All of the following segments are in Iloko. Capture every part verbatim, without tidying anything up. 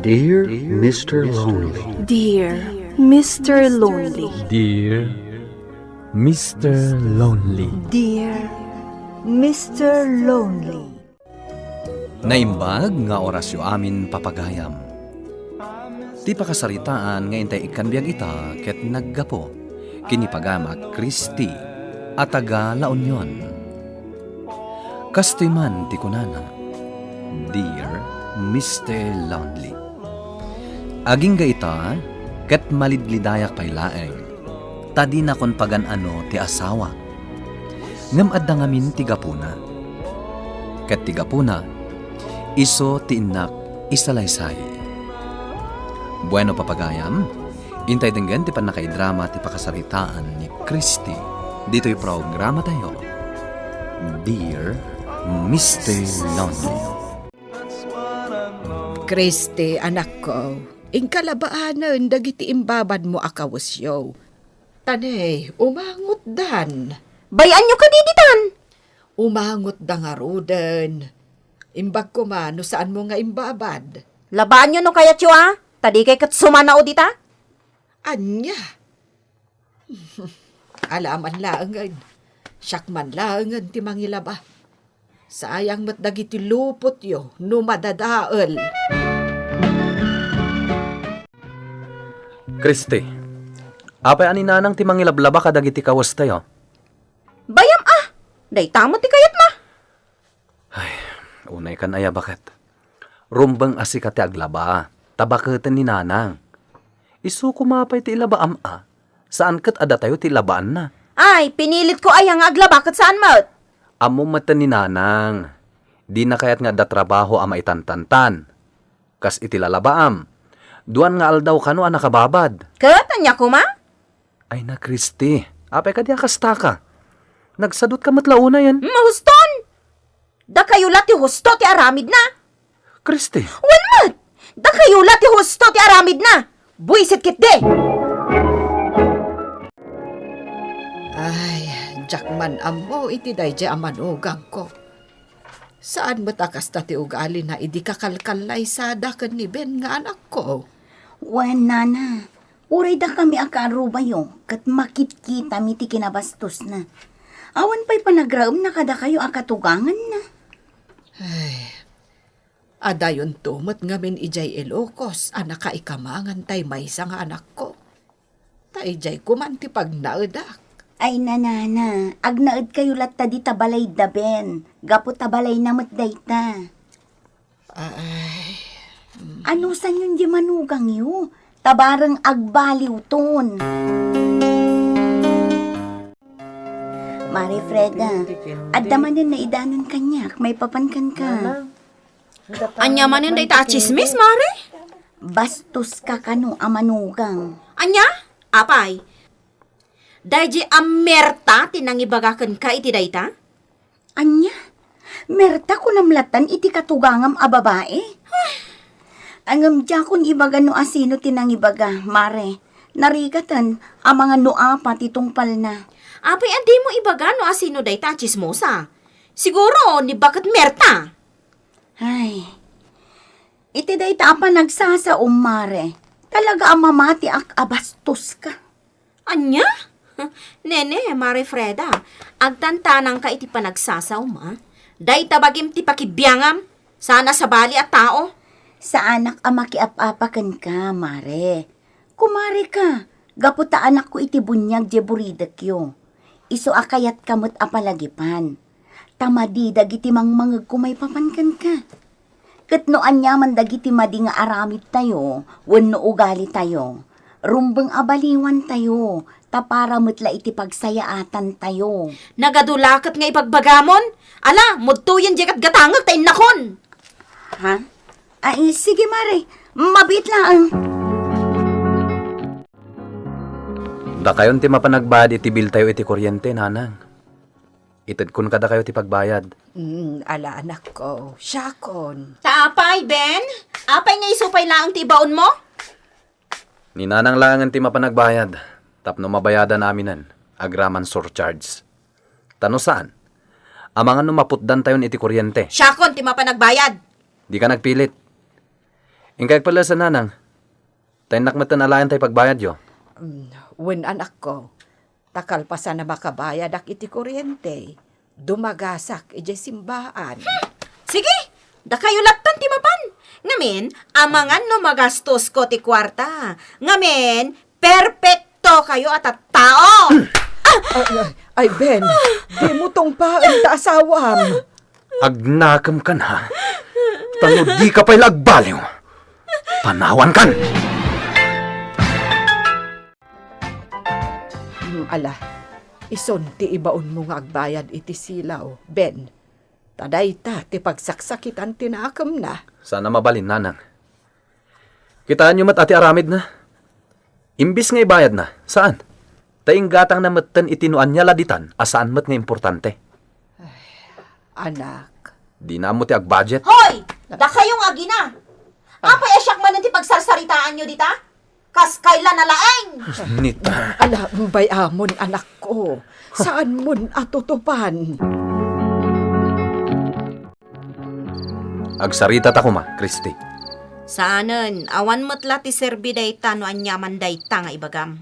Dear Mister Lonely. Dear Mister Lonely. Dear Mister Lonely. Dear Mister Lonely. Naimbag nga orasyo amin, papagayam. Ti pakasaritaan nga intay ikkan biag ita ket naggapu ken ni pagayam a Christy a taga La Union. Kastoy man ti kunana, "Dear Mister Lonely." Agingga ita, ket malidlidayak pay laeng, ta dinakon pagan-ano ti asawak. Ngem adda ngamin ti gapuna. Ket ti gapuna, isu ti innak isalaysay. Bueno, papagayam, intay denggen ti pannakaidrama ti pakasaritaan ni Christy ditoy programatayo, Dear Mister Lonely. Christy, anakko, inka la baanen dagiti imbabadmo a kawesyo. Ta ne, umangotdan. Bay-anyo kadi ditan? Umangotda ngaruden. Imbag koma no saanmo nga imbabad. Labaanyo no kayatyo, a? Ta dikay ket sumanao dita? Ania? Ala man laengen. Siak man laengen ti mangilaba. Sayang met dagiti lupotyo no madadael. Christy, apay a ni Nanang ti mangilablaba kadagiti kawestayo? Bay-am a, dayta met ti kayatna. Ay, unaykan aya baket. Rumbeng a sika ti aglaba, ta baketen ni Nanang. Isu koma pay ti ilabaam a, saan ket a datayo ti ilabaanna. Ay, pinilitko aya nga aglaba ket saan met? Ammom metten ni Nanang, dina kayat nga adda trabaho a maitantantan. Kas iti lalabaam, duan nga aldaw kano a nakababad. Ket ania koma? Ay na, Christy, apay kadi a kastaka? Nagsadutka met la unayen. Hmm, huston! Dakayo la ti husto ti aramidna. Christy. Wen met! Dakayo la ti husto ti aramidna. Buisit ketdi! Ay, diak man ammo iti daydiay a manugangko. Saan met a kasta ti ugalina idi kakalkallaysada ken ni Ben nga anakko? Wen, Nana, uray dakami a kaarubayo ket makitkitami ti kinabastosna. Awan pay panagraemna kadakayo a katuganganna. Ay, adayonto met ngamin idiay Ilocos a nakaikamangan tay maysa nga anakko. Ta idiay koman ti pagnaedak. Ay, Nana, agnaedkayo latta dita balay da Ben, gapu ta balayna met dayta. Ay. Anusanyon diay manugangyo, ta bareng agbaliwton. Mare Freda, adda manen naidanon kaniak, maipapan kenka. Ania manen dayta a tsismis, Mare? Bastoska kano a manugang. Ania? Apay? Daydiay a Merta ti nangibaga kenka iti dayta? Ania? Merta kunam latan iti katugangam a babae? Ngem diakon ibaga no asino ti nangibaga, Mare. Narigaten, amangan no apa ti tungpalna. Apay a dimo ibaga no asino dayta a tsismosa? Siguro, ni baket Merta. Ay, iti dayta a panagsasaom, Mare, talaga a mamatiak a bastoska. Ania? Nene, Mare Freda, agtantanangka iti panagsasaom, a? Dayta bagim ti pakibiangam, saan a sabali a tao. Saanak a makiap-apa kenka, Mare. Kumareka, gapu ta anakko iti buniag diay buridekyo. Isu a kayatka met a palagipan. Ta madi dagiti mangmangegko maipapan kenka. Ket no aniaman dagiti madi nga aramidtayo wenno ugalitayo, rumbeng a baliwantayo, ta para met la iti pagsayaatantayo. Nagadu la ket nga ibagbagamon? Ala, mudtoyen diay gatgatangek ta innakon! Ha? Ay, sige, Mare. Mabiit laeng. Dakayon ti mapan agbayad iti biltayo iti kuryente, Nanang. Itedkon kadakayo ti pagbayad. Mm, ala, anakko. Siakon. Ta apay, Ben? Apay nga isu pay laeng ti ibaonmo? Ni Nanang laengen ti mapan agbayad tapno mabayadan aminen agraman surcharge. Ta no saan, amangan no maputdantayon iti kuryente. Siakon ti mapan agbayad. Dika nagpilit. Inka agpellesen, nanang. Ta innak metten alaen tay pagbayadyo. Mm, wen, anakko. Ta kalpasan a makabayadak iti kuryente, dumagasak idiay simbaan. Hmm! Sige! Dakayo lattan ti mapan. Ngamin, amangan no magastosko ti kuarta. Ngamin, perpektokayo a tattao. Ay, ay, ay, Ben, dimo tungpaen ta asawam. Agnakemkan, ha? Ta no dika pay la agbaliw, panawankan! Hmm, ala, isun ti ibaonmo nga agbayad iti silaw, Ben. Ta dayta ti pagsaksakitan ti nakemna. Saan a mabalin, nanang. Kitaenyo met a ti aramidna. Imbis nga ibayadna, saan? Ta inggatangna metten iti no ania la ditan a saan met nga importante. Ay, anak. Dina ammo ti agbudget. Hoy! Dakayo nga agina! Apay a siak manen ti pagsarsaritaanyo dita? Kas kayla na laeng! Nita. Ala, bay-amon, anakko. Saanmon a tutupan? Agsaritata koma, Christy. Saanen, awan met la ti serbi dayta no aniaman dayta nga ibagam.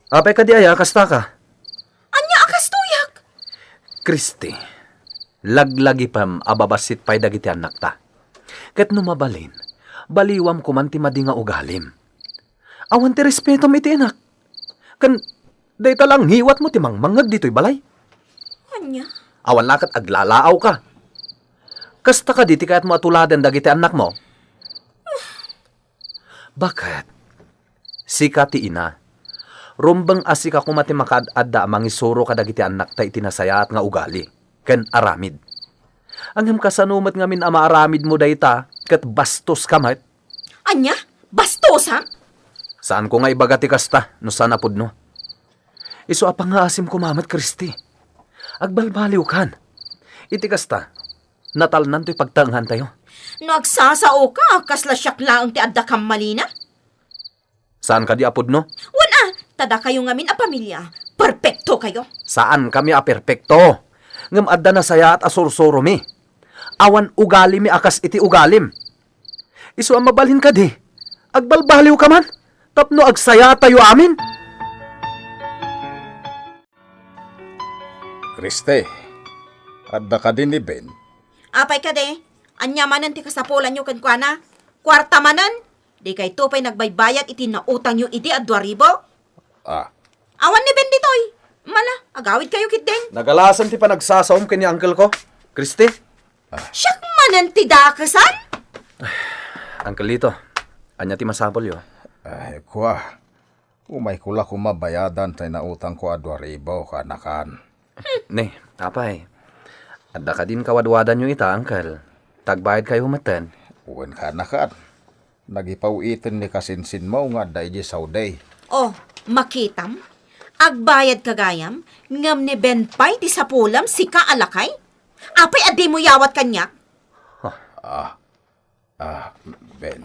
Apay kadi aya a kasta ka? Ania a kastoyak? Christy, laglagipem a babassit pay dagiti annakta. Ket no mabalin, baliwam koman ti madi nga ugalim. Awan ti respetom iti inak. Ken dayta la a ngiwatmo ti mangmangngeg ditoy balay. Ania? Awan la ket aglalaawka. Kasta kadi ti kayatmo a tuladen dagiti annakmo? Baket? Sika ti ina. Rumbeng a sika koma ti makaad-adda a mangisuro kadagiti annakta iti nasayaat nga ugali ken aramid. Ngem kasano met ngamin a maaramidmo dayta ket bastoska met? Ania? Bastosak? Saanko nga ibaga ti kasta no saan a pudno. Isu a pangngaasim koma met, Christy. Agbalbaliwkan. Iti kasta, natalnan toy pagtaengantayo. No agsasaoka, kasla siak laeng ti adda kammalina? Saan kadi a pudno? Wen a, ta dakayo ngamin a pamilia, perpektokayo. Saankami a perpekto. Ngem adda nasayaat a sursuromi. Awan ugalimi a kas iti ugalim. Isu a mabalin kadi, agbalbaliwka man tapno agsayaatayo amin. Christy, adda kadi ni Ben? Apay kadi? Ania manen ti kasapulanyo kenkuana? Kuarta manen? Dikayto pay nagbaybayad iti nautangyo idi a dua ribu? Ah. Awan ni Ben ditoy. Mala, agawidkayo ketdin. Nagalasan ti panagsasaom ken ni uncle ko, Christy. Siak manen ti dakesan? Uncle Lito, ania ti masapulyo? Ay, kua. Umayko la koma bayadan tay nautangko a dua ribu, kaanakan. Ne, apay. Adda kadin kawadwadanyo ita, uncle. Ta agbayadkayo metten. Wen, kaanakan. Nagipaw-iten ni kasinsinmo nga adda idiay Saudi. Oh, makitam? Agbayadka gayam, ngem ni Ben pay ti sapulam, sika a lakay? Apay a dimo yawat kaniak? Ah, ah, Ben.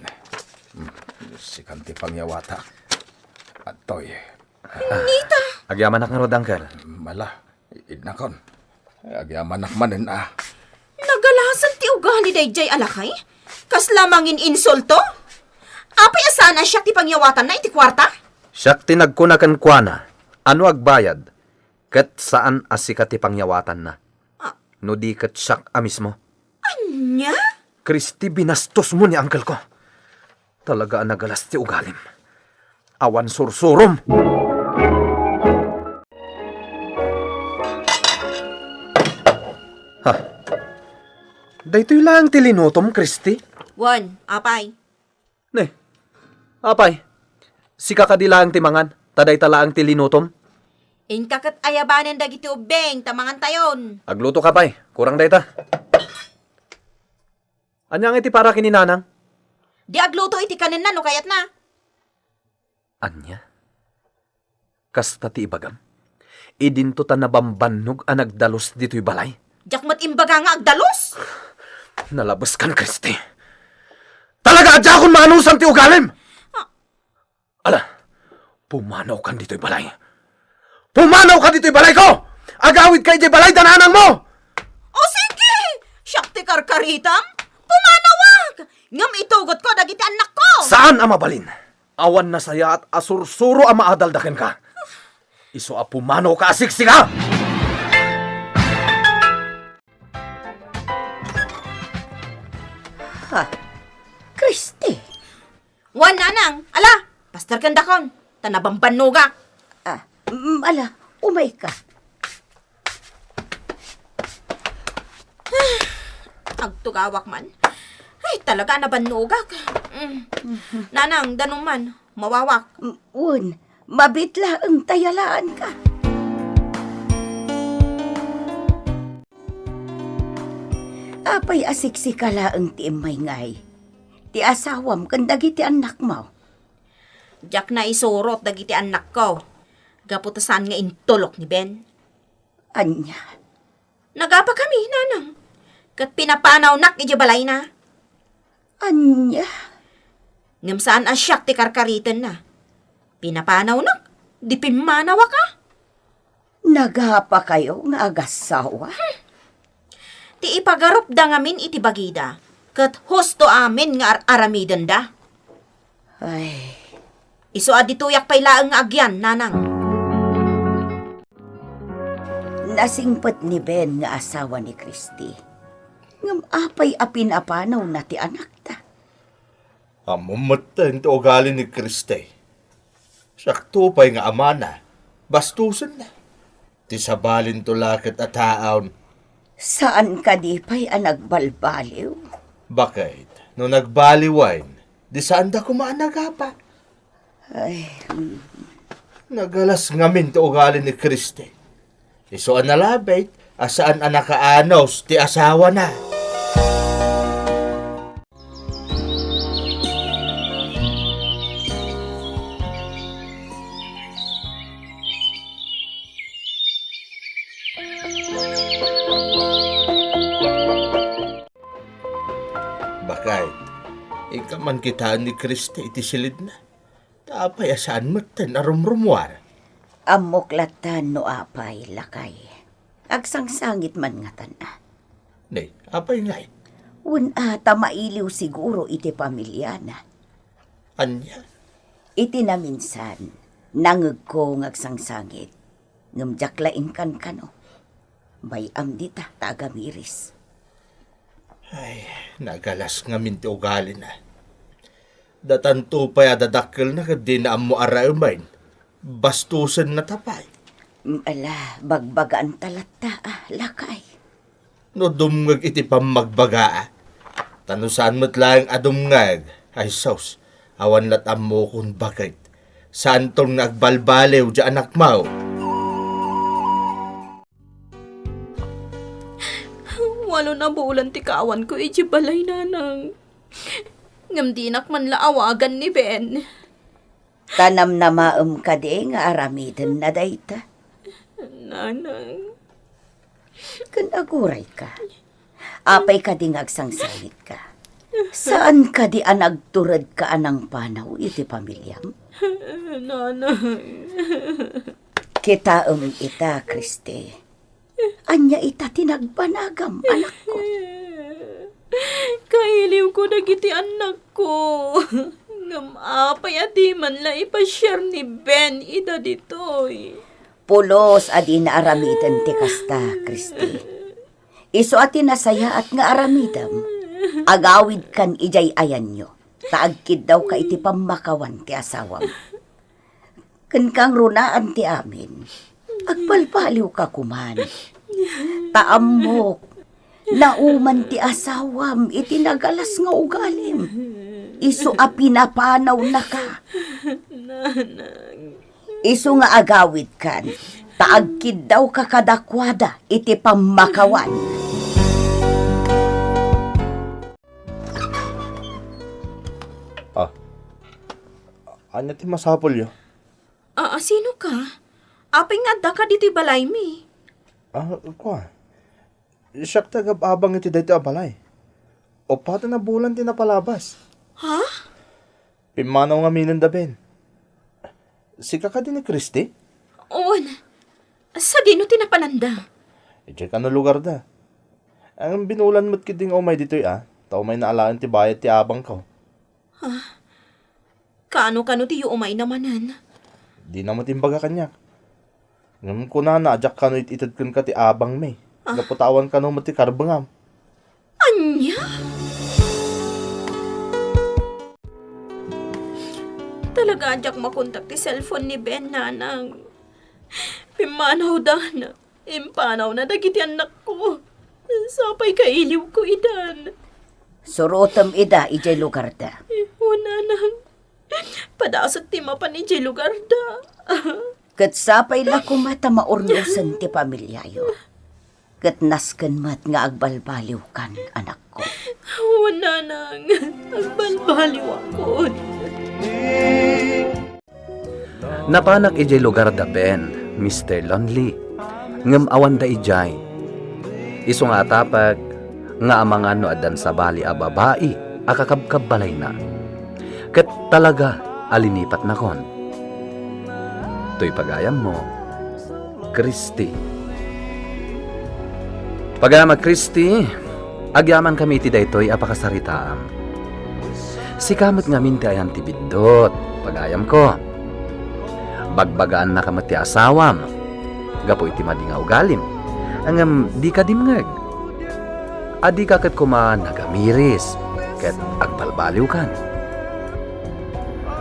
Hmm, sikan ti pangyawatak. Adtoy. Nita! Agyamanak ngarud, uncle. Mala, idnakon. Agyamanak manen a. Nagalasan ti ugali daydiay a lakay? Kasla mangin-insulto? Apay a saan a siak ti pangyawatanna iti kuarta? Siak ti nagkuna kenkuana a no agbayad, ket saan a sika ti pangyawatanna. Ah. No di ket siak a mismo. Ania? Christy, binastosmo ni uncle ko. Talaga a nagalas ti ugalim. Awan sursurom. Ha? Daytoy laeng ti linutom, Christy? Wen, apay? Ne, apay, sika kadi laeng ti mangan, ta dayta laeng ti linutom? Inka ket ayabanen dagiti ubbing ta mangantayon. Aglutoka pay, kurang dayta. Ania ngay ti para ken ni nanang? Di agluto iti kanenna no kayatna. Ania? Kasta ti ibagam? Idinto ta nabambannog a nagdalus ditoy balay? Diak met imbaga nga agdalus. Nalabeskan, Christy. Talaga a diakon maanusan ti ugalim! Ah. Ala, pumanawkan ditoy balay. Pumanawka ditoy balayko! Agawidka idiay balay da nanangmo! O sige! Siak ti karkaritam? Pumanawak! Ngem itugotko dagiti annakko! Saan a mabalin! Awan nasayaat a sursuro a maadalda kenka. Isu a pumanoka a siksika! Ha? Christy? Wen, nanang. Ala, pasterken dakon, ta nabambannogak. Ah, mm, ala, umayka. Agtugawak man. Ay, talaga, nabannogak. Mm. Nanang, danum man, mawawak. Mm, wen, mabiit laeng ta yalaanka. Apay a siksika laeng ti immay ngay? Ti asawam ken dagiti annakmo? Diak naisurot dagiti annakko, gapu ta saan nga intulok ni Ben. Ania? Nagapakami, nanang. Ket pinapanawnak idiay balayna. Ania? Ngem saan a siak ti karkaritenna. Pinapanawnak, di pimmanawak a. Nagapakayo nga agassawa? Hmm. Ti ipagarupda ngamin iti bagida, ket husto amin nga ar-aramidenda. Ay. Isu a ditoyak pay laeng nga agyan, nanang. Nasingpet ni Ben nga asawa ni Christy. Ngem apay a pinapanawna ti anakta? Ammom metten ti ugali ni Christy. Siakto pay nga amana, bastosenna. Ti sabalinto la ket a taaw. Saan kadi pay a nagbalbaliw? Baket, no nagbaliwen, di saanda koma a nagapa. Ay, mm. Nagalas ngamin ti ugali ni Christy. Isu a nalabit a saan a nakaanus ti asawana. Baket, inka man kitaen ni Christy iti silidna. Ta apay a saan metten a rumrumuar? Ammok latta no apay, lakay. Agsangsangit man ngatan a. Ni, apay ngay? Wen a, ta mailiw siguro iti pamiliana. Ania? Iti naminsan, nangegko nga agsangsangit. Ngem diak la inkankano. Bay-am dita ta agamiris. Ay, nagalas ngamin ti ugalina. Datanto pay a dadakkelna ket dina ammo a raemen. Bastosenna ta pay. Mm, ala, bagbagaanta latta, a, lakay. No dumngeg iti pammagbaga, a. Ta no saan met laeng a dumngeg, ay sus, awan lat ammokon baket. Saanton nga agbalbaliw diay anakmo. Walo na bulan ti kaawanko idiay balay, nanang. Ngem dinak man la awagan ni Ben. Ta namnamaem kadi nga aramidenna dayta? Nanang. Ken agurayka. Apay kadi nga agsangsangitka? Saan kadi a nagturedka a nangpanaw iti pamiliam? Nanang. Kitaem ita, Christy. Ania ita ti nagbanagam, anakko? Kailiwko dagiti annakko. Ngem apay a diman la ipasiar ni Ben ida ditoy? Pulos a dina aramiden ti kasta, Christy. Isu a ti nasayaat nga aramidem. Agawidkan idiay ayanyo, ta agkiddawka iti pammakawan ti asawam. Ken kangrunaan ti amin, agbalbaliwka koman. Ta ammok, nauman ti asawam iti nagalas nga ugalim. Isu a pinapanawnaka. Nanang. Isu nga agawidkan, ta agkiddawka kadakuada iti pammakawan. Ah, ania ti masapulyo? Ah, sino ka? Apay nga addaka ditoy balaymi? Ah, kua. Siak ti agab-abang iti daytoy a balay. Uppat a bulan ti napalabas. Ha? Pimmanaw ngamin da Ben. Sika kadi ni Christy? Wen. Sadino ti napananda? Idiay kano lugarda. Ang binulan met ketdi nga umay ditoy a. Ta umayna alaen ti bayad ti abangko. Kano-kano ti umayna manen? Dina met imbaga kaniak. Ngem kunana a diak kano it-ited kenka ti abangmi. Ah. Gapu ta awan kano met ti karbengam. Ania? Talaga a diak makontak ti cellphone ni Ben, nanang. Pimmanawdan. Impanawna dagiti annakko. Sapay kailiwko idan. Surotem ida idiay lugarda. Wen, nanang. Padasek ti mapan idiay lugarda. Ket sapay la koma ta maurnosen ti familiayo. Ket nasken met nga agbalbaliwkan, anakko. Wen, nanang. Agbalbaliwakon. Napanak idiay lugarda Ben, Mister Lonely, ngem awanda idiay. Isu nga atapek nga amangan no addan sabali a babai a kakabkabbalayna. Ket talaga a linipatnakon. Toy pagayammo, Christy. Pagayam a Christy, agyamankami iti daytoy a pakasaritaam. Sika met ngamin ti ayan ti biddut, pagayamko. Bagbagaannaka met ti asawam gapu iti madi nga ugalim, ngem dika dimngeg. Adika ket koma nagamiris ket agbalbaliwkan.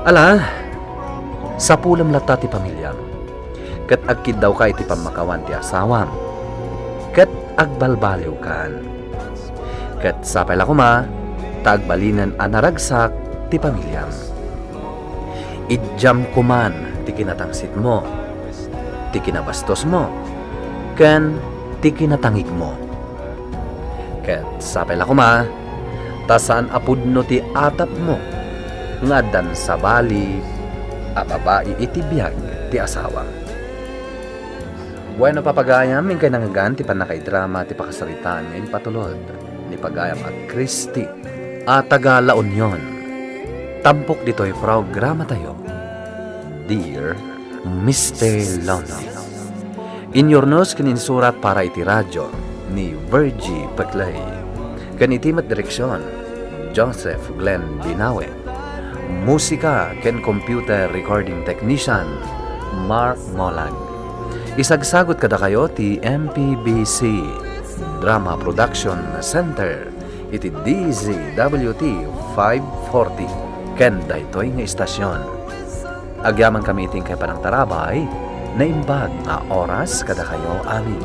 Ala, sapulem latta ti pamiliam, ket agkiddawka iti pammakawan ti asawam, ket agbalbaliwkan. Ket sapay la koma ta agbalinen a naragsak ti pamiliam. Idiam koman ti kinatangsitmo, ti kinabastosmo, ken ti kinatangigmo. Ket sapay la koma ta saan a pudno ti atapmo nga addan sabali a babai iti biag ti asawam. Bueno, papagayam, inkay nangngegan ti pannakaidrama ti pakasaritaan nga impatulod ni pagayam a Christy a taga La Union. Tampok ditoy programatayo, Dear Mister London. Inyurnos ken insurat para iti radio ni Virgie Peclay. Ken iti met direksion, Joseph Glenn Binawe. Musika ken computer recording technician, Mark Molag. Isagsagut kadakayo ti M P B C Drama Production Center iti D Z W T five forty ken daytoy nga istasyon. Agyamankami iti inkay panangtarabay, naimbag nga oras kadakayo amin.